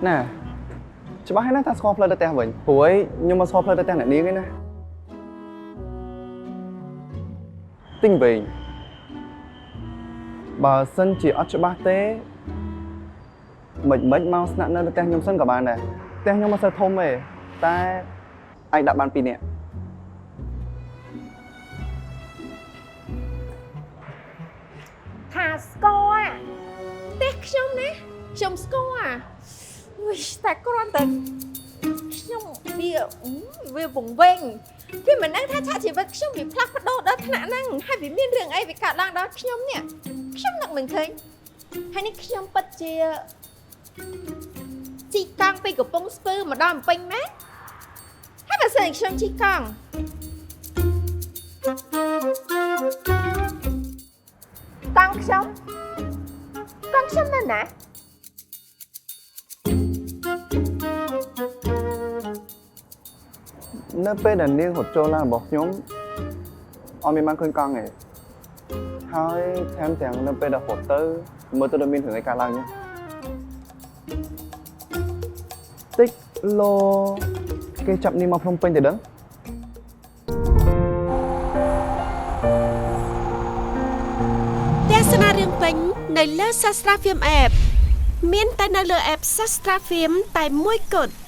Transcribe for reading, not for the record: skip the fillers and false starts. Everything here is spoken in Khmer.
ណែច្បាស់ហើយណាថាស្គាល់ផ្លូវទៅផ្ទះវិញព្រោះអីខ្ញុំមកស្គាល់ផ្លូវទៅផ្ទះអ្នកនាងឯណាទិញវិញបើសិនជាអត់ច្បាស់ទេមិនមិនមកស្នាក់នៅនៅផ្ទះខ្ញុំសិនក៏បានដែរផ្ទះខ្ញុំមិនសូវធំទេតែអាចដាក់បាន2នាក់ ថាស្គាល់ផ្ទះខ្ញុំណាខ្ញុំស្គាល់អុយតែគ្រាន់តែខ្ញុំវាវាវង្វេងវាមិនដឹងថាឆាកជីវិតខ្ញុំវាផ្លាស់ប្ដូរដល់ថ្នាក់ហ្នឹងហើយវាមានរឿងអីវាកើតឡើងដល់ខ្ញុំនេះខ្ញុំនឹកមិនឃើញហើយនេះខ្ញុំពិតជាជីកង់ពីកំពង់ស្ពឺមកដល់ភ្នំពេញមែនហើយបើសិនជាខ្ញុំជីកង់កង់ខ្ញុំកង់ខ្ញុំនៅណា នៅពេលដែលនាងរត់ចូលឡានរបស់ខ្ញុំអត់មានបានឃើញកង់ទេហើយថែមទាំងនៅពេលដែលរត់ទៅមើលទៅដូចមានរឿងអីកើតឡើងចឹងតិចលោគេចាប់នាងមកភ្នំពេញទៅដឹង ទស្សនារឿងពេញនៅលើ Sastra Film App មានតែនៅលើ app Sastra Film តែមួយគត់។